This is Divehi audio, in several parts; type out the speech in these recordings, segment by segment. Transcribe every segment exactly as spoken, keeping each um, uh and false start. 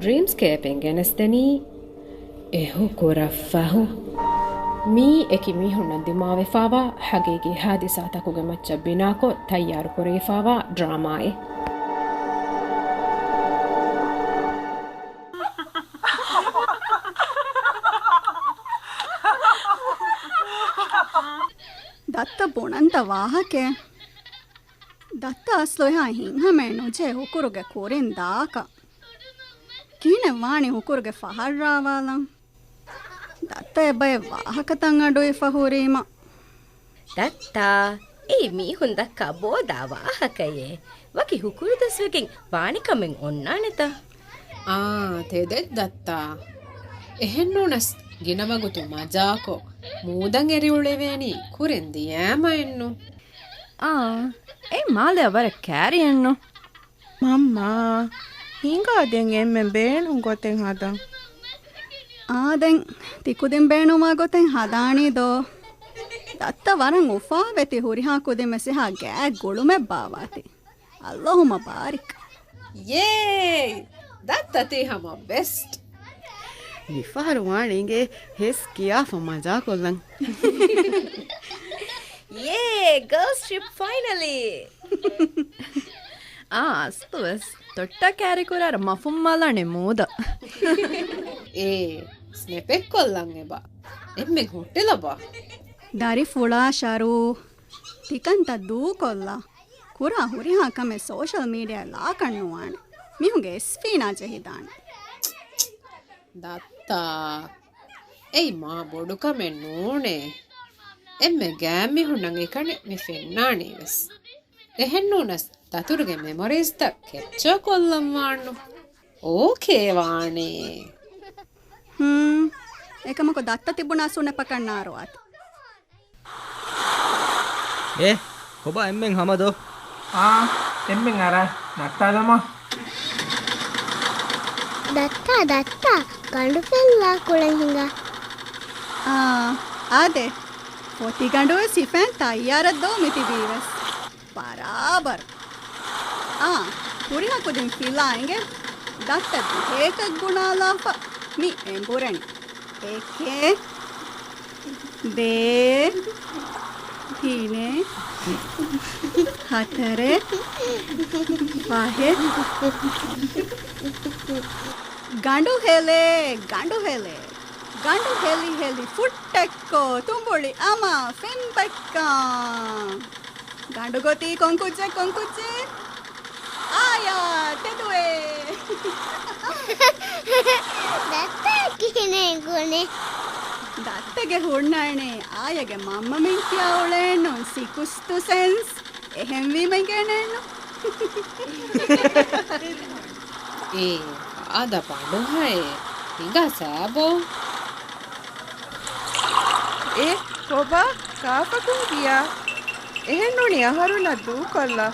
ޑްރީމްސްކޭޕް އިން ގެނެސްދެނީ އެ ހުކުރަށް ފަހު. މިއީ އެކި މީހުންނަށް ދިމާވެފާވާ ހަގީގީ ހާދިސާތަކުގެ މައްޗަށް ބިނާކޮށް ތައްޔާރު ކުރެވިފާވާ ޑްރާމާއެއް. ދައްތަ ބުނަންތަ ވާހަކައެއް؟ ދައްތަ އަސްލު އެހާ ހިތްހަމައެއް ނުޖެހޭ ހުކުރުގެ ކުރިން ދާކަށް. ކިހިނެއް ވާނީ ހުކުރުގެ ފަހަށް ރާވާލަން؟ ދައްތަ އެބައެއް ވާހަކަތައް އަޑުއިވިފަ ހުރީމަ. ދައްތާ، އެއީ މީހުން ދައްކާ ބޯދާ ވާހަކައެއް. ވަކި ހުކުރު ދަސްވެގެން ވާނެ ކަމެއް އޮންނާނެތަ؟ އާ، ތެދެއް ދައްތާ. އެހެންނޫނަސް ގިނަ ވަގުތު މަޖާކޮށް، މޫދަށް އެރިއުޅެވޭނީ ކުރިން ދިޔައިމައެއްނު. އާ، އެ މާލެއަށް ވަރަށް ކައިރިއެއްނު. މަންމާ، ހިނގާ ދެން އެންމެން ބޭނުން ގޮތެއް ހަދަން. އާ، ދެން ތިކުދިން ބޭނުންވާ ގޮތެއް ހަދާނީ ދޯ؟ ދައްތަ ވަރަށް އުފާވެތި، ހުރިހާ ކުދިން ވެސް އެހާ ގާތް ގުޅުމެއް ބާވާތި. އައްލާހު މުބާރިކް. ޔޭ! ދައްތަ ތީ ހަމަ ބެސްޓް. މިފަހަރު ވާނީ އިނގޭ ހެސް ކިޔާފަ މަޖާކޮށްލަން. ޔޭ! ގާލްސް ޓްރިޕް ފައިނަލީ! އާ، އަސްލުވެސް ތޮއްޓާ ކާރިކުރާރަ މަފުން މަލަނެ މޫދަށް. އޭ، ސްނެޕެއް ކޮށްލަން އެބަ. އެންމެން ހުއްޓިލަބަ. ދަރިފުޅާ ޝަރޫ، ތިކަންތައް ދޫކޮށްލާ. ކުރާ ހުރިހާ ކަމެއް ސޯޝަލް މީޑިއާއަށް ލާކަށް ނުވާނެ. މީހުންގެ އެސްފީނާ ޖެހިދާނެ. ދައްތާ، އެއީ މާ ބޮޑު ކަމެއް ނޫނޭ. އެންމެ ގާތް މީހުންނަށް އެކަނި މި ފެންނާނީ ވެސް. އެހެންނޫނަސް ދަތުރުގެ މެމޮރީސްތައް ކެޕްޗާ ކޮށްލަން ވާނު. އޯކޭ ވާނީ. ހުން. އެކަމަކު ދައްތަ ތިބުނާ ސުނެޕަކަށް ނާރުވާތި. އޭ، ކޮބާ އެންމެން ހަމަ ދޯ؟ އާ، އެންމެން އަރާ، ނައްތާލަމާ. ދައްތާ، ދައްތާ، ގަނޑު ފެއްލާ ކުޅެން ހިނގާ. އާ، އާދެ. ފޮތިގަނޑުވެސް ހިފައިން ތައްޔާރަށް ދޯ މިތިބީވެސް. ބަރާބަރު. އާ، ހުރިހާ ކުދިން ފިލާ އިނގޭ. ދައްތަ ދިހައެކަށް ގުނާލާފަ މި އެނބުރެން. އެކެއް، ދޭއް، ތިނެއް، ހަތަރެއް، ފަހެއް. ގަނޑު ހެލޭ، ގަނޑު ހެލޭ. ގަނޑު ހެލި ހެލި ފުއްޓެއްކޮށް، ތުނބުޅި އަމާ ފެންބައްކާ. ގަނޑު ގޮތީ ކޮން ކުއްޖެއް، ކޮން ކުއްޖެއް؟ އާޔާ، ތެދުވޭ. ދައްތަ ކިހިނެއް ގުނޭ؟ ދައްތަގެ ހުންނާނެ އާޔާގެ މަންމަމެން ކިޔާ އުޅޭނު ސިކްސްތު ސެންސް. އެހެންވީމަ އިނގޭނެއްނު. އޭ، އާދަ ބަނޑުހައޭ، ހިނގާ ސާބޯ. އޭ، ކޮބާ، ކާފަކުން ކިޔާ. އެހެންނޫނީ އަހަރުންނަށް ދޫކޮށްލާ.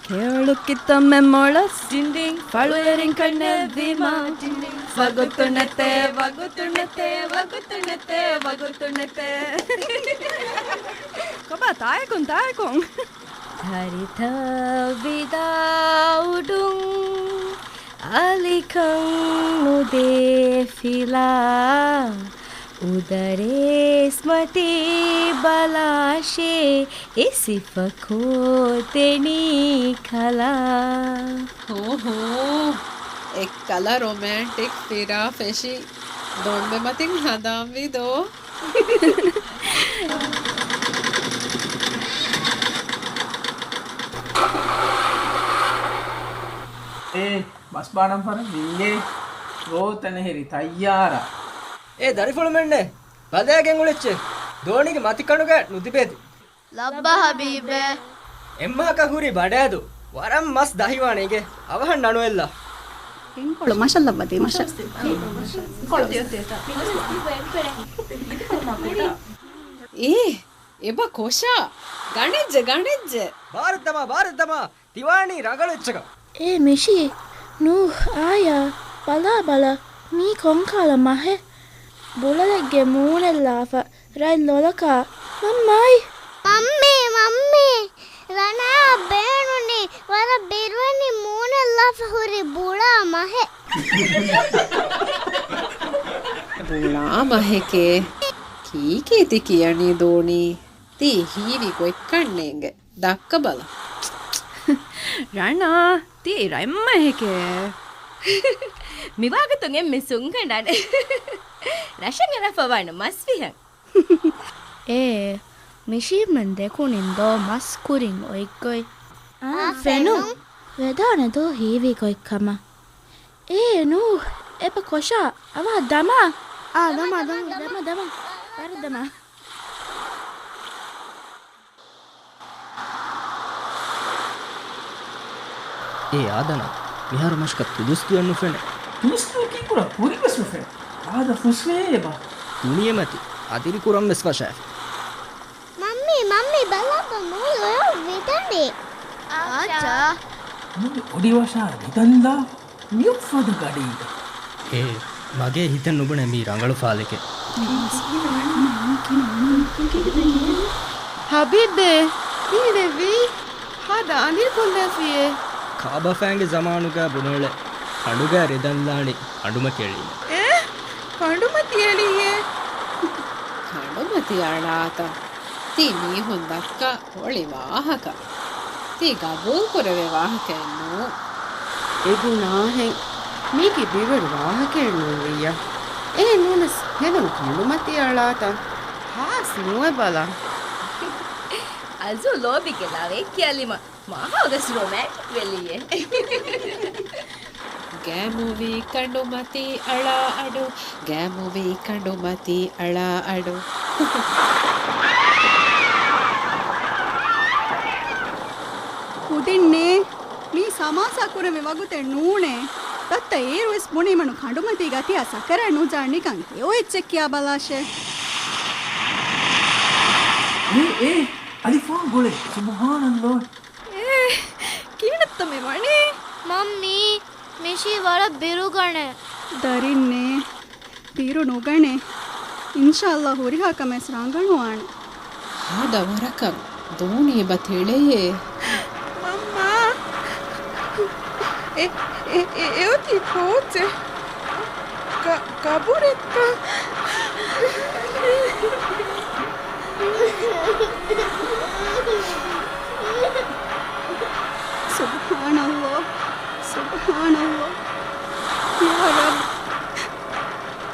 ކެޔޮޅު ކިތަންމެ މޮޅަސް ޑިން ޑިން، ފަޅުވެރިން ކަންނެއްވީމަ ޑިން ޑިން. ވަގުތު ނެތޭ، ވަގުތު ނެތޭ، ވަގުތު ނެތޭ، ވަގުތު ނެތޭ. ކޮބާ ތާއެކުން، ތާއެކުން. ހަރިތަ ވިދާ އުޑުން އަލިކަން ނުދޭ ފިލާ. އުދަރޭސް މަތީ ބަލާށޭ، އެ ސިފަ ކޯތެނީ ކަލާ. ހޫ ހޫ. އެއްކަލަ ރޮމޭންޓިކް ފިރާ ފެށި ދޮންބެ މަތިން ހަނދާންވީ ދޯ؟ އޭ، ބަސް ބާނަން ފަރަށް ވީއޭ. ރޯތަނެ ހެރި ތައްޔާރަށް. އޭ ދަރިފުޅުމެންނޭ، ބަލައިގެން އުޅެއްޗޭ. ދޯނިގެ މަތި ކަނޑުގަ ނުތިބޭތި. ލައްބަ ހަބީބޭ. އެއްމަހަކަށް ހުރި ބަޑާދު. ވަރަށް މަސް ދަހިވާނެ އިނގޭ. އަވަހަށް ނަނުއެއްލާ. ހިންކޮޅު މަށަށް ލައްވަދީ މަށަށް. އޭ، އެބަ ކޮށާ. ގަނެއްޖެ، ގަނެއްޖެ. ބާރަށްދަމާ، ބާރަށްދަމާ. ތިވާނީ ރަނގަޅު އެއްޗަކަށް. އޭ މިޝީ، ނޫހް، އާޔާ، ބަލާ ބަލާ، މީ ކޮންކަހަލަ މަހެއް؟ ބުޅަލެއްގެ މޫނެއްލާފަ، ރަތް ލޮލަކާ. މަންމާއި! މަންމީ، މަންމީ، ރަނާ ބުނާ މަހެކޭ. ކީކޭ ތި ކިޔަނީ ދޫނީ؟ ތީ ހީވި ގޮތްކަން ނޭނގެ. ދައްކަބަލަ. ރަނާ، ތީ ރަތްމަހެކޭ. މިވާގޮތުން އެންމެ ސުންގަނޑާނެ. ރަށަށް އަރާފަވާނެ މަސް ފިހަން. އޭ، މިޝީމެން ދެކުނިން ދޯ މަސް ކުރިން އޮތްގޮތް؟ އާ، ފެނުން. ވެދާނެ ދޯ ހީވި ގޮތްކަމަށް. އޭ ނޫ، އެބަ ކޮށާ، އަވާ ދަމާ. އާ، ދަމާ، ދަމާ، ދަމާ، ދަމާ. ވަރަށް ދަމާ. އޭ އާދަނާ، މިހާރު މަށަކަށް ތުދުސްދުއެއް ނުފެނޭ. ތުދުސްދުއެއް ކީކުރާ ކުރިންވެސް ނުފެނޭ. އާދަ ފުސްވޭ އެބަ. ދުނިޔެމަތި އަދިރި ކުރަންވެސް ފަށާފި. މައްމީ، މައްމީ، ބަލަބަ މޫ ލޮޔަށް ވިދަނީ. އާޗާ. މުޅި އޮޑިވަށާ ވިދަންލާ. މިއޮއްފަދަ ގަޑީގަ. އޭ، މަގޭ ހިތެއް ނުބުނެ މީ ރަނގަޅު ފާލެކޭ. ހަބީބޭ، ކީއްވެވީ؟ ހާދަ އަނދިރިކޮށްލާފިއޭ. ކާބަފައިންގެ ޒަމާނުގަ ބުނެއުޅެ ކަނޑުގަ ރެދަންލާނީ ކަނޑުމަތި އެޅީމަ. އޭ، ކަނޑުމަތި އެޅީއޭ. ކަނޑުމަތި އަޅާތަ؟ ތީ މީހުން ދައްކާ އޮޅި ވާހަކަ. ތީ ގަބޫލުކުރެވޭ ވާހަކައެއް ނޫން. އެ ބުނާހެން މީގެ ބިރުވެރި ވާހަކައެއް ނޫންވިއްޔާ. އެހެން ނޫނަސް ހެދުނު ކަނޑުމަތި އަޅާތަ؟ ހާސް ނުވެ ބަލަ. އަޒު ލޯބިގެ ލަވައެއް ކިޔާލީމަ މާހައުގަސް ރޮމޭންޓިކް ވެލިއޭ. ގައިމުވީ ކަނޑުމަތީ އަޅާ އަޑު، ގައިމުވީ ކަނޑުމަތީ އަޅާ އަޑު. ކުދިންނޭ، މީ ސަމާސާ ކުރެވޭ ވަގުތެއް ނޫނޭ. ތައްތަ އޭރުވެސް ބުނީމަނު ކަނޑުމަތީގަ ތިޔާ ސަކަރާތް ނުޖާ ނިކަން ހެޔޮ އެއްޗެއް ކިޔާ ބަލާށޭ. އޭ، އޭ، އަލިފާން ގުޅޭ. ސުބުހާނައްލާ. އޭ، ކިހިނެއްތަ މި ވަނީ؟ މައްމީ، މިޝީ ވަރަށް ބިރުގަނޭ. ދަރިންނޭ، ބިރު ނުގަނޭ. އިންޝާއައްލާ ހުރިހާ ކަމެއް ރަނގަޅުވާނެ. ހާދަ ވަރަކަށް ދޯނި އެބަ ތެޅެޔޭ. މަންމާ! އެ، އެ، އެ، އެއޮތީ ކޯޗެއް؟ ގަ-، ގަބުރެއްތަ؟ ސުބްޙާނައްލާހް، ސުބްޙާނައްލާހް. ޔާ ރައްބް.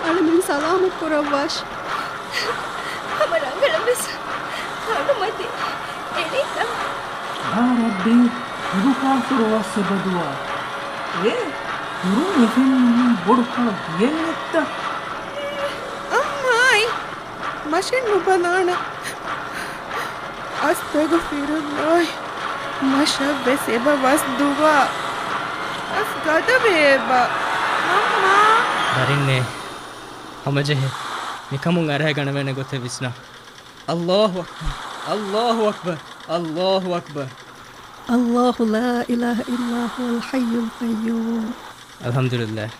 އަޅަމެން ސަލާމަތް ކުރައްވާށި. ހަމަ ރަނގަޅަށް ވެސް ކަނޑުމަތި އެޅިތަ؟ ޔާ ރައްބީ، ހިބު ކާފުރު ވަސް އެބަދުވާ. އޭ، ކުރުން އެފެންނަނީ ބޮޑު ކަޅަ ގެއެއް ނެއްތަ؟ އައްމާއި. މަށެއް ނުބަލާނެ. އަސްތަގުފިރުއްލާހި. މަށަށްވެސް އެބަ ވަސް ދުވާ. އަސް ގަދަވޭ އެބަ. މަންމާ. ދަރިންނޭ. ހަމަޖެހޭ. މިކަމުން އަރަހަގަނެވޭނެ ގޮތެއް ވިސްނާ. އައްލާހު އަކްބަރު. އައްލާހު އަކްބަރު. އައްލާހު އަކްބަރު. އައްލާހު ލާ އިލާހަ އިއްލާ ހުވަލް ޙައްޔުލް ޤައްޔޫމް. އަލްޙަމްދުލިއްލާހް.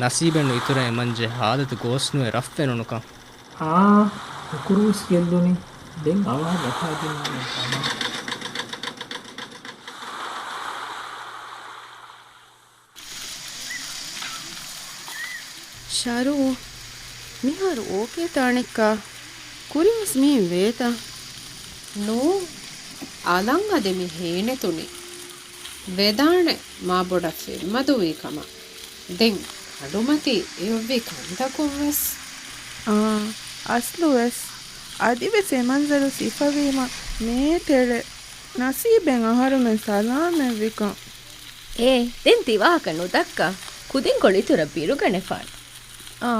ނަސީބެއްނު އިތުރަށް އެމަންޖެ ހާލަތު ގޯސްނުވެ ރަށްފެނުނުކަން. އާ، ހުކުރުވެސް ގެއްލުނީ. ދެން އަވަހަށް އަތާ ދިމާލަށް ދަމާ. ޝަރޫ، މިހާރު އޯކޭތަ އަނެއްކާ؟ ކުރިންވެސް މިހެން ވޭތަ؟ ނޫ، އަލަށް އަދި މި ހޭނެތުނީ. ވެދާނެ މާ ބޮޑަށް ފިލްމަދުވީ ކަމަށް. ދެން އަޑުމަތީ އެއޮއްވި ކަންތަކުން ވެސް. އާ، އަސްލު ވެސް. އަދިވެސް އެ މަންޒަރު ސިފަވީމަ މޭ ތެޅެ. ނަސީބެއް އަހަރުމެން ސަލާމަތްވިކަން. އޭ، ދެން ތިވާހަކަ ނުދައްކާ. ކުދިންކޮޅު އިތުރަށް ބިރުގަނެފާނެ. އާ،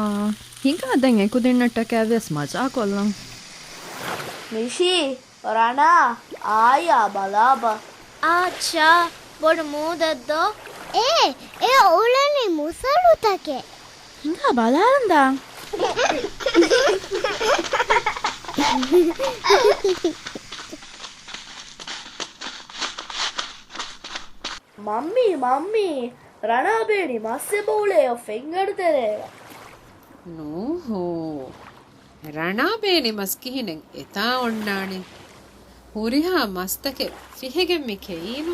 ހިނގާ ދެން އެ ކުދިންނަށްޓަކައި ވެސް މަޖާކޮށްލަން. މިޝީ، ރަނާ، އާޔާ ބަލާބަ. އާޗާ، ބޮޑު މޫދެއްދޯ؟ އޭ، އެ އުޅެނީ މުސައްރުތަކެއް. ހިނގާ ބަލާލަން ދާން. މައްމީ، މައްމީ، ރަނާ ބޭނި މަސް އެބަ އުޅޭ އޮ ފެންގަނޑު ތެރޭގަ. ނޫހޫ، ރަނާ ބޭނި މަސް ކިހިނެއް އެތާ އޮންނާނީ؟ ހުރިހާ މަސްތަކެއް ފިހެގެން މި ކެއީނު.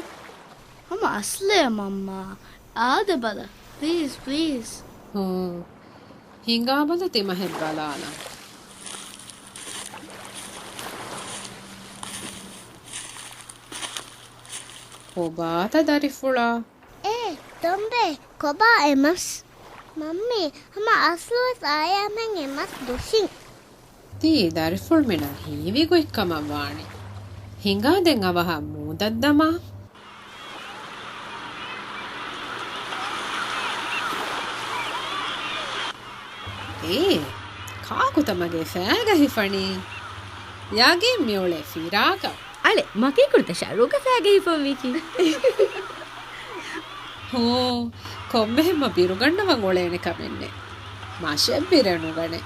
ހަމަ އަސްލޭ މަންމާ، އާދެ ބަލަ. ޕްލީޒް، ޕްލީޒް. ހޫ. ހިނގާބަލަ ތިމަހެއް ބަލާލަން. ކޮބާތަ ދަރިފުޅާ؟ އޭ ތޮނބޭ، ކޮބާ އެ މަސް؟ މައްމީ، ހަމަ އަސްލުވެސް އާޔާމެން އެ މަސް ދުށިން. ތީ ދަރިފުޅު މިނަށް ހީވި ގޮތްކަމަށް ވާނެ. ހިނގާ ދެން އަވަހަށް މޫދަށް ދަމާ. އޭ، ކާކުތަ މަގޭ ފައިގަ ހިފަނީ؟ ޔަގީން މިއުޅޭ ފިރާގަ. އަޅެ، މަކީކުރިތަ ޝަރޫގަ ފައިގަ ހިފަންވީކީ؟ ހޫ، ކޮންމެހެންމަ ބިރުގަންނަވަން އުޅޭނެ ކަމެއްނެއް. މަށެއް ބިރެއް ނުގަނެ.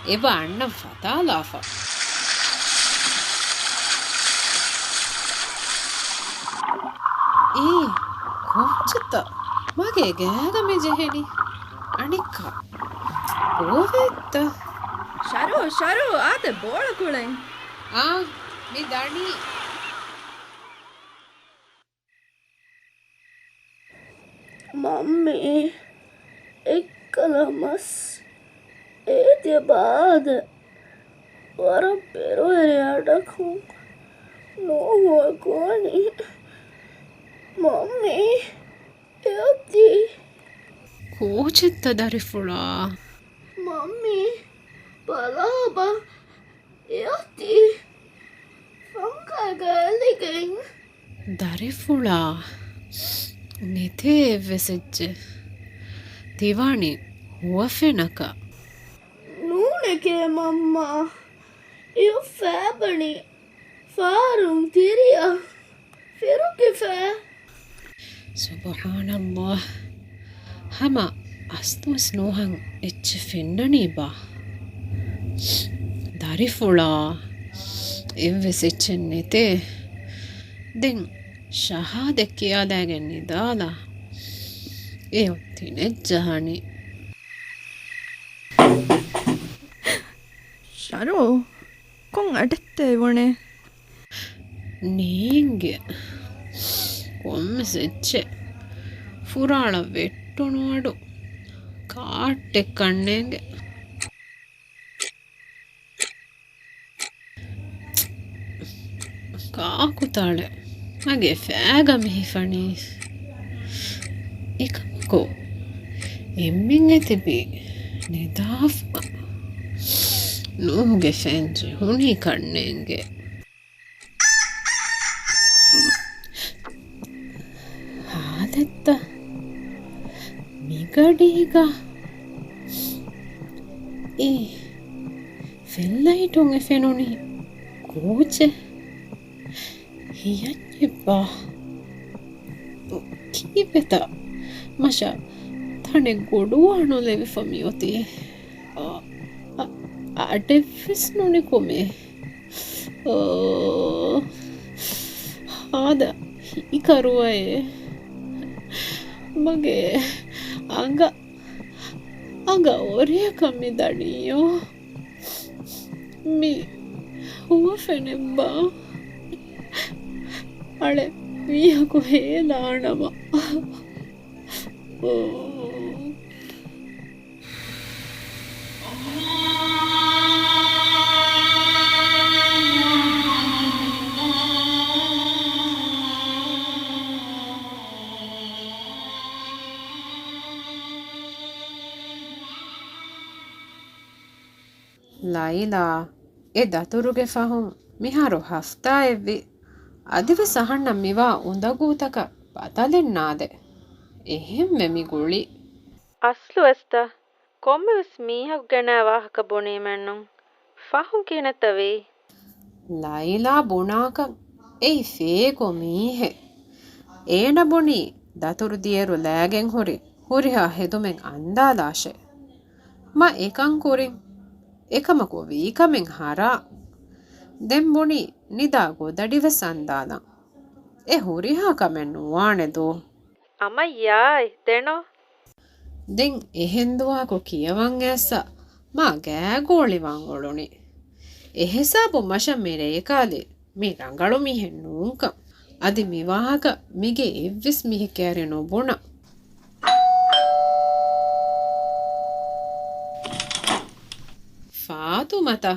އެބަ އަންނަން ފަތާލާފަ. އީ، ކޯޗެއްތަ؟ މަގޭ ގާގަ މި ޖެހެނީ. އަނެއްކާ ކޯވެއްތަ؟ ޝަރޫ، ޝަރޫ، އާދެ ބޯޅަ ކުޅެން. އާ، މި ދަނީ. މައްމީ، އެއްކަލަ މަސް އޭތި ބާދެ. ވަރަށް ބޭރުވެރި އަޑަކުން ނޫހު އަގުވަނީ. މައްމީ، އެއޮތީ. ކޯޗެއްތަ ދަރިފުޅާ؟ މައްމީ، ބަލާބަ. އެއޮތީ ފަންކާގަ އެލިގެން. ދަރިފުޅާ، ނެތޭ އެއްވެސް އެއްޗެއް. ތިވާނީ ހުވަފެނަކަށް. ނޫނެކޭ މަންމާ، އެއޮށް ފައިބަނީ ފާރުން ތިރިއަށް ފިރުކިފަ. ސުބްޙާނައްލާހް. ހަމަ އަސްލުވެސް ނޫހަށް އެއްޗެއް ފެންނަނީބާ؟ ދަރިފުޅާ، އެއްވެސް އެއްޗެއް ނެތޭ. ދެން ޝަހާދަތް ކިޔާލައިގެން ނިދާލާ. އެއޮތީ ނެތް ޖަހަނީ. ޝަރޫ، ކޮން އަޑެއްތަ އެ ވުނެ؟ ނޭނގެ. ކޮންމެސް އެއްޗެއް. ފުރާޅަ ވެއްޓުނު އަޑު. ކާއްޓެއް ކަންނޭނގެ. ކާކުތަ އަޅެ، މަގޭ ފައިގަ މި ހިފަނީ. އެކަމަކު އެންމެން އެތިބީ ނިދާފަ. ނޫހުގެ ފައިން ޖެހުނީ ކަންނޭނގެ. ހާލެއްތަ މިގަޑީގަ؟ އޭ، ފެންލައިޓުން އެ ފެނުނީ ކޯޗެއް؟ ހިޔަންޏެއްބާ؟ ކީއްވެތަ މަށަށް ތަނެއް ގޮޑުވާ ނުލެވިފަ މިއޮތީ؟ އަ، އަ، އަޑެއްވެސް ނުނިކުމޭ. އޯ، ހާދަ ހީކަރުވައޭ. މަގޭ އަނގަ، އަނގަ އޮރިއަކަށް މި ދަނީޔޯ. މި ހުވަފެނެއްބާ؟ އަޅެ މީހަކު ހޭލާނަމަ. އޯ. ލައިލާ، އެ ދަތުރުގެ ފަހުން މިހާރު ހަފްތާއެއްވި. އަދިވެސް އަހަންނަށް މިވާ އުނދަގޫތަކަށް ބަދަލެއް ނާދޭ. އެހެންވެ މި ގުޅީ. އަސްލުވެސްތަ؟ ކޮންމެވެސް މީހަކު ގެނައި ވާހަކަ ބުނީމެއްނުން. ފަހުން ކިހިނެއްތަ ވީ؟ ލައިލާ ބުނާކަން އެއީ ފޭކު މީހެއް. އޭނަ ބުނީ ދަތުރު ދިޔައިރު ލައިގެން ހުރި ހުރިހާ ހެދުމެއް އަންދާލާށޭ. މަ އެކަން ކުރިން. އެކަމަކު ވީކަމެއް ހަރާ. ދެން ބުނީ ނިދާ ގޮދަޑިވެސް އަންދާލަން. އެ ހުރިހާ ކަމެއް ނުވާނެ ދޯ. އަމައްޔާއި ދެނޯ. ދެން އެހެން ދުވަހަކު ކިޔަވަން އައިސް މާ ގާގޯޅިވާން އުޅުނީ. އެހިސާބުން މަށަށް މި ރޭކާލި މި ރަނގަޅު މީހެއް ނޫންކަން. އަދި މި ވާހަކަ މީގެ އެއްވެސް މީހެއް ކައިރި ނުބުނަ. ތުމަތަ؟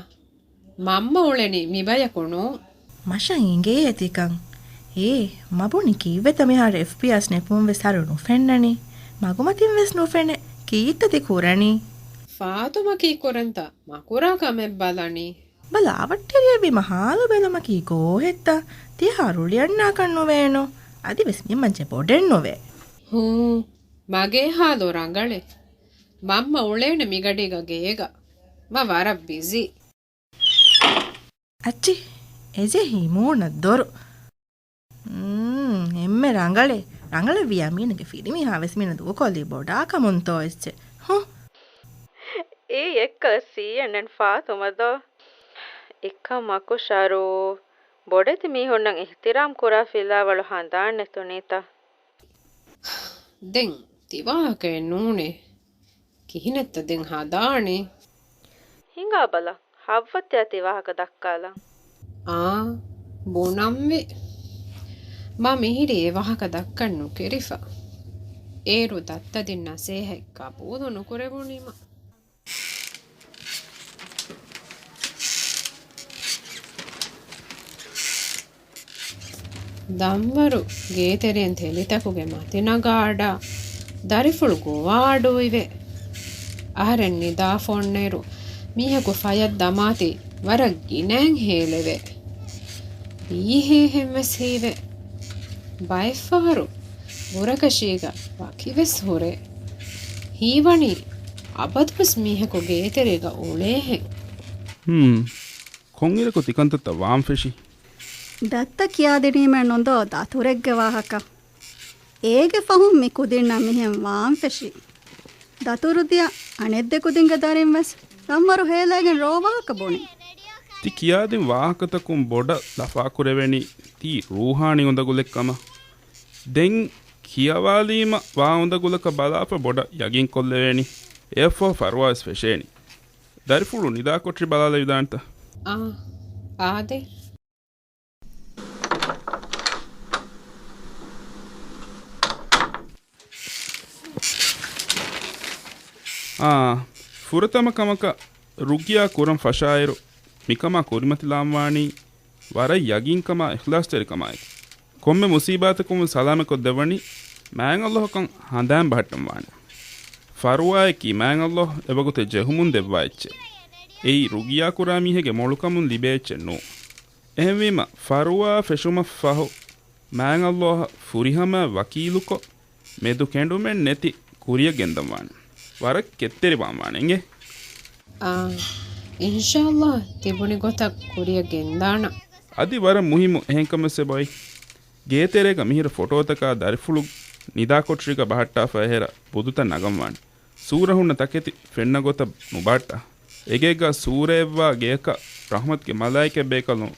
މަންމަ އުޅެނީ މިބަޔަކު ނޫން. މަށަށް އިނގޭ އެތިކަން. އޭ، މަ ބުނި ކީއްވެތަ މިހާރު އެފްބީއާ ސްނެޕުން ވެސް ހަރު ނުފެންނަނީ؟ މަގުމަތިން ވެސް ނުފެނޭ. ކީއްތަ ތި ކުރަނީ؟ ފާތުމަ ކީއްކުރަންތަ؟ މަ ކުރާ ކަމެއް ބަލަނީ. ބަލަ އަވަށްޓެރިއެއްވީމަ ހާލު ބެލުމަކީ ގޯހެއްތަ؟ ތި ހާރުޅިއަންނާކަށް ނުވޭނު. އަދިވެސް މި މައްޗަށް ބޮޑެއް ނުވޭ. ހޫ، މަގޭ ހާލު ރަނގަޅޭ. މަންމަ އުޅޭނެ މިގަޑީގަ ގޭގަ. މަ ވަރަށް ބިޒީ. އައްޗި، އެޖެހި މޫނަށް ދޮރު. މް، އެންމެ ރަނގަޅޭ. ރަނގަޅެއްވިޔާ މީނަގެ ފިރިމީހާ ވެސް މީނަ ދޫކޮށްލީ ބޮޑާކަމުންތޯ އެއްޗެއް. ހު. އެއީ އެއްކަލަ ސީއެންއެން ފާތުމަދޯ؟ އެކަމަކު ޝަރޫ، ބޮޑެތި މީހުންނަށް އިޙްތިރާމް ކުރާ ފިލާވަޅު ހަނދާން ނެތުނީތަ؟ ދެން ތި ވާހަކައެއް ނޫނޭ. ކިހިނެއްތަ ދެން ހަދާނީ؟ ހިނގާބަލަ، ހައްވައްތިޔާ ތި ވާހަކަ ދައްކާލަން. އާ، ބުނަންވީ. މަ މިހިރީ އެ ވާހަކަ ދައްކަން ނުކެރިފަ. އޭރު ދައްތަދިން ނަސޭހަތް ގަބޫލު ނުކުރެވުނީމަ. ދަންވަރު ގޭތެރެއިން ތެލިތަކުގެ މަތި ނަގާ އަޑާ ދަރިފުޅު ގޮވާ އަޑު އިވޭ. އަހަރެން ނިދާފަ އޮންނައިރު މީހަކު ފަޔަށް ދަމާތީ ވަރަށް ގިނައިން ހޭލެވޭ. ބީހޭހެން ވެސް ހީވޭ. ބައެއްފަހަރު ބުރަކަށީގަ ވަކިވެސް ހުރޭ. ހީވަނީ އަބަދުވެސް މީހަކު ގޭތެރޭގަ އުޅޭހެން. ހުން. ކޮންއިރަކު ތިކަންތައްތައް ވާން ފެށީ؟ ދައްތަ ކިޔާދިނީމެއް ނުދޯ ދަތުރެއްގެ ވާހަކަ. އޭގެ ފަހުން މި ކުދިންނަށް މިހެން ވާން ފެށީ. ދަތުރު ދިޔަ އަނެއް ދެ ކުދިންގެ ދަރިން ވެސް ރަންވަރު ހޭލައިގެން ރޯވާހަކަ ބުނި. ތި ކިޔާދިން ވާހަކަތަކުން ބޮޑަށް ލަފާކުރެވެނީ ތީ ރޫހާނީ އުނދަގުލެއް ކަމަށް. ދެން ކިޔަވާލީމަ ވާ އުނދަގުލަކަށް ބަލާފަ ބޮޑަށް ޔަގީންކޮށްލެވޭނީ. އެއަށްފަހު ފަރުވާވެސް ފެށޭނީ. ދަރިފުޅު ނިދާކޮޓަރި ބަލާލެވިދާނެތަ؟ އާ، އާދެ. އާ، ފުރަތަމަ ކަމަކަށް ރުގިޔާ ކުރަން ފަށާއިރު، މިކަމާ ކުރިމަތިލާންވާނީ ވަރަށް ޔަގީންކަމާ އިޚްލާޞްތެރިކަމާއެކު. ކޮންމެ މުޞީބާތަކުން ސަލާމަތްކޮށްދެއްވަނީ މާތް ﷲ ކަން ހަނދާން ބަހައްޓަންވާނެ. ފަރުވާއަކީ މާތް ﷲ އެވަގުތެއް ޖެހުމުން ދެއްވާ އެއްޗެއް. އެއީ ރުގިޔާ ކުރާ މީހެއްގެ މޮޅުކަމުން ލިބޭ އެއްޗެއް ނޫން. އެހެންވީމަ، ފަރުވާ ފެށުމަށްފަހު، މާތް ﷲ އަށް ފުރިހަމައަށް ވަކީލުކޮށް، މެދު ކެނޑުމެއް ނެތި ކުރިއަށް ގެންދަންވާނެ. ވަރަށް ކެތްތެރިވާންވާނެ އިނގޭ. އާ، އިންޝާﷲ ތިބުނި ގޮތަށް ކުރިއަށް ގެންދާނަން. އަދި ވަރަށް މުހިއްމު އެހެންކަމެއް އޮތް. ގޭތެރޭގަ މިހިރަ ފޮޓޯތަކާ ދަރިފުޅު ނިދާކޮޓަރީގަ ބަހައްޓާފަ އެހެރަ ބުދުތައް ނަގަންވާނެ. ސޫރަ ހުންނަ ތަކެތި ފެންނަ ގޮތަށް ނުބަހައްޓާ. އެގޭގަ ސޫރައެއްވާ ގެޔަކަށް ރަޙްމަތުގެ މަލާއިކަ ބޭކަލުން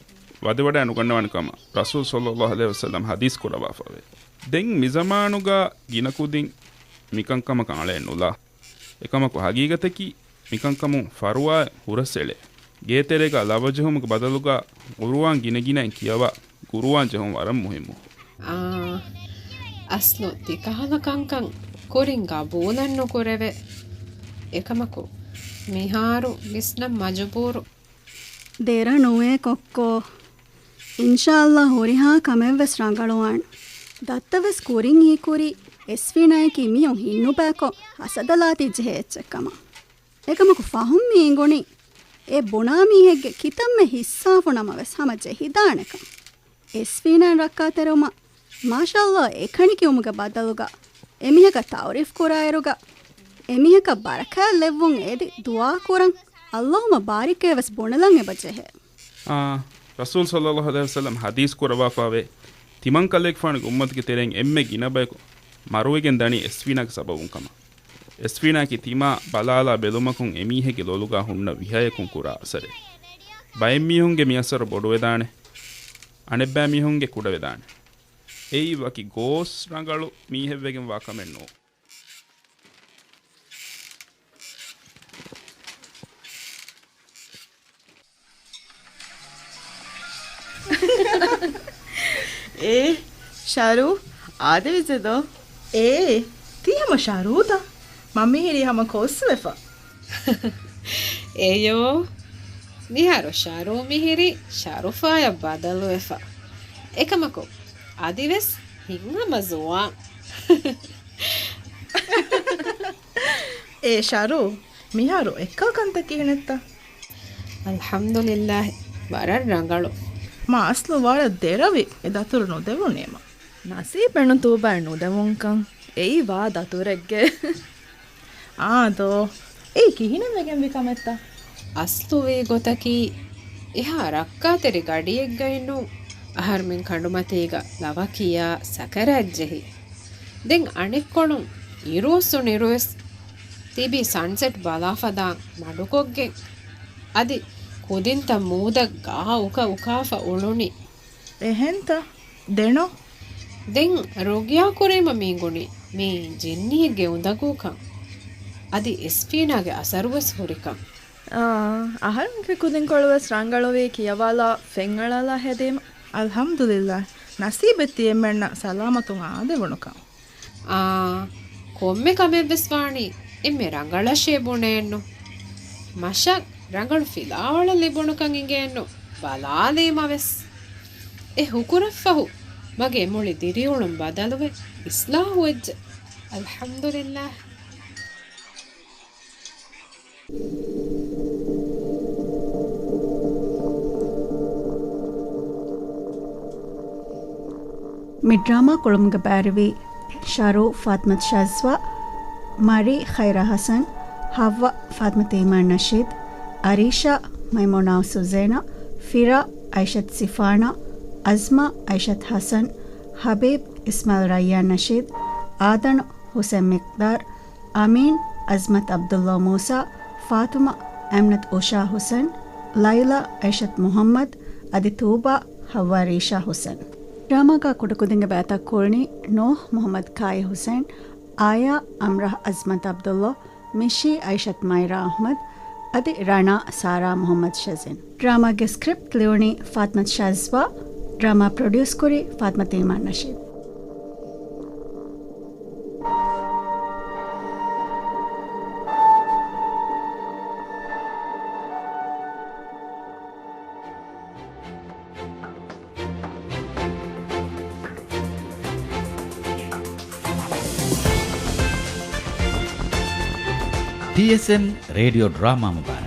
ވަދެވަޑައި ނުގަންނަވާނެ ކަމަށް ރަސޫލު ޞައްލައްލާހު ޢަލައިހި ވަސައްލަމް ޙަދީޘް ކުރައްވާފައެވެ. ދެން މިޒަމާނުގަ ގިނަ ކުދިން މިކަންކަމަކަށް އަޅައެއް ނުލާ. އެކަމަކު ޙަޤީޤަތަކީ މިކަންކަމުން ފަރުވާއެއް ހުރަސްއެޅޭ. ގޭތެރޭގަ ލަވަ ޖެހުމުގެ ބަދަލުގަ ޤުރުއާން ގިނަގިނައިން ކިޔަވާ، ޤުރުއާން ޖެހުން ވަރަށް މުހިއްމު. އާ، އަސްލު ތިކަހަލަ ކަންކަން ކުރިން ގަބޫލެއް ނުކުރެވޭ. އެކަމަކު މިހާރު ވިސްނަން މަޖުބޫރު. ދެރަ ނުވޭ ކޮއްކޯ. އިންޝާﷲ ހުރިހާ ކަމެއްވެސް ރަނގަޅުވާނެ. ދައްތަވެސް ކުރިން ހީކުރީ އެސްފީނާއަކީ މިއޮން ހިތްނުބައިކޮށް ހަސަދަލާތީ ޖެހޭ އެއްޗެއްކަމަށް. އެކަމަކު ފަހުން މި އިނގުނީ އެ ބުނާ މީހެއްގެ ކިތަންމެ ހިއްސާފު ނަމަވެސް ހަމަ ޖެހިދާނެކަން. އެސްފީނާއަށް ރައްކާތެރިވުމަށް މާޝާﷲ އެކަނި ކިޔުމުގެ ބަދަލުގަ އެމީހަކަށް ތަޢުރީފް ކުރާއިރުގަ އެމީހަކަށް ބަރަކާތް ލެއްވުން އެދި ދުޢާ ކުރަން، އައްލާހުއްމަ ބާރިކޭ ވެސް ބުނެލަން އެބަ ޖެހޭ. އާ، ރަސޫލު ޞައްލައްލާހު ޢަލައިހި ވަސައްލަމް ޙަދީޘް ކުރައްވާފައިވޭ، ތިމަންކަލޭގެފާނުގެ އުއްމަތުގެ ތެރެއިން އެންމެ ގިނަ ބަޔަކު މަރުވެގެން ދަނީ އެސްފީނާގެ ސަބަބުން ކަމަށް. އެސްފީނާއަކީ ތިމާ ބަލާލާ ބެލުމަކުން އެމީހެއްގެ ލޮލުގާ ހުންނަ ވިހަޔަކުން ކުރާ އަސަރެއް. ބައެއް މީހުންގެ މި އަސަރު ބޮޑުވެދާނެ، އަނެއްބައި މީހުންގެ ކުޑަވެދާނެ. އެއީ ވަކި ގޯސް ރަނގަޅު މީހެއްވެގެން ވާ ކަމެއް ނޫން. އޭ، ޝާރޫ، އާދެވިއްޖެ ދޯ؟ އޭ، ތީ ހަމަ ޝާރޫތަ؟ މަ މިހިރީ ހަމަ ކޯސްވެފަ. އެޔޯ، މިހާރު ޝަރޫ މިހިރީ ޝަރުފާޔަށް ބަދަލުވެފަ. އެކަމަކު، އަދިވެސް ހިތްހަމަ ޒުވާން. އޭ ޝަރޫ، މިހާރު އެއްކަލަ ކަންތައް ކިހިނެއްތަ؟ އަލްޙަމްދުލިއްލާހި، ވަރަށް ރަނގަޅު. މާ އަސްލު ވަރަށް ދެރަވި އެ ދަތުރު ނުދެވުނީމަ. ނަސީބެއްނު ތޫބާއެއް ނުދެވުންކަން. އެއީ ވާ ދަތުރެއްގެ. އާދޯ، އެއީ ކިހިނެއް ވެގެންވި ކަމެއްތަ؟ އަސްލުވީ ގޮތަކީ، އެހާ ރައްކާތެރި ގަޑިއެއްގައިނު އަހަރުމެން ކަނޑުމަތީގަ ލަވަ ކިޔާ ސަކަރާތް ޖެހި. ދެން އަނެއްކޮޅުން އިރުއޮއްސު ނިރުވެސް ތިބި ސަންސެޓް ބަލާފަދަ މަޑުކޮށްގެން، އަދި ކުދިންތައް މޫދަށް ގާ އުކަ އުކާފަ އުޅުނީ. އެހެންތަ؟ ދެނޯ؟ ދެން ރުގްޔާ ކުރީމަ މީ ގުނި މީ ޖިންނިއެއްގެ އުނދަގޫކަން. އަދި އެސްޕީނާގެ އަސަރުވެސް ހުރިކަން. އާ، އަހަރެންގެ ކުދިންކޮޅުވެސް ރަނގަޅުވީ ކިޔަވާލާ ފެންއަޅާލާ ހެދީމަ. އަލްޙަމްދުލިއްލާ، ނަސީބެއް ތިއެންމެންނަށް ސަލާމަތުން އާދެވުނުކަން. އާ، ކޮންމެ ކަމެއްވެސް ވާނީ އެންމެ ރަނގަޅަށޭ ބުނޭނު. މަށަށް ރަނގަޅު ފިލާވަޅެއް ލިބުނުކަން އިނގޭނު. ބަލާލީމަވެސް. އެ ހުކުރަށްފަހު މަގޭ މުޅި ދިރިއުޅުން ބަދަލުވެ އިސްލާހުވެއްޖެ. އަލްޙަމްދުލިއްލާހް. މި ޑްރާމާ ކުޅުމުގެ ބާރުވީ ޝަރޫ ފާތްމަތު ޝާޒްވާ، މަރީ ޚައިރާ ޙަސަން، ޙައްވާ ފާތްމަތު އީމާން ނަޝީދު، އަރީޝާ މައިމޫނާ ސުޒޭނާ، ފިރާ އައިޝަތު ސިފާނާ، އަޒްމާ އައިޝަތު ޙަސަން، ޙަބީބް އިސްމާޢީލް ރައްޔާން ނަޝީދު، އާދަނު ޙުސެން މިޤްދާރު، އަމީން އަޒްމަތު ޢަބްދުﷲ މޫސާ، ފާތުމަ އަމްނަތު އުޝާ ޙުސެން، ލައިލާ އައިޝަތު މުޙައްމަދު، އަދި ތޫބާ ޙައްވާ ރީޝާ ޙުސެން. ޑްރާމާގަ ކުޑަކުދިންގެ ބައިތައް ކުޅުނީ ނޫޙް މުޙައްމަދު ކާއި ޙުސެން، އާޔާ އަމްރާ އަޒްމަތު ޢަބްދުﷲ، މިޝީ އައިޝަތު މައިރާ އަޙްމަދު، އަދި ރަނާ ސާރާ މުޙައްމަދު ޝަޒިން. ޑްރާމާގެ ސްކްރިޕްޓް ލިޔުނީ ފާތްމަތު ޝާޒްވާ، ޑްރާމާ ޕްރޮޑިއުސް ކުރީ ފާތްމަތު އީމާން ނަޝީދު. ޓީއެސްއެމް ރޭޑިއޯ ޑްރާމާ މުބާރާތް.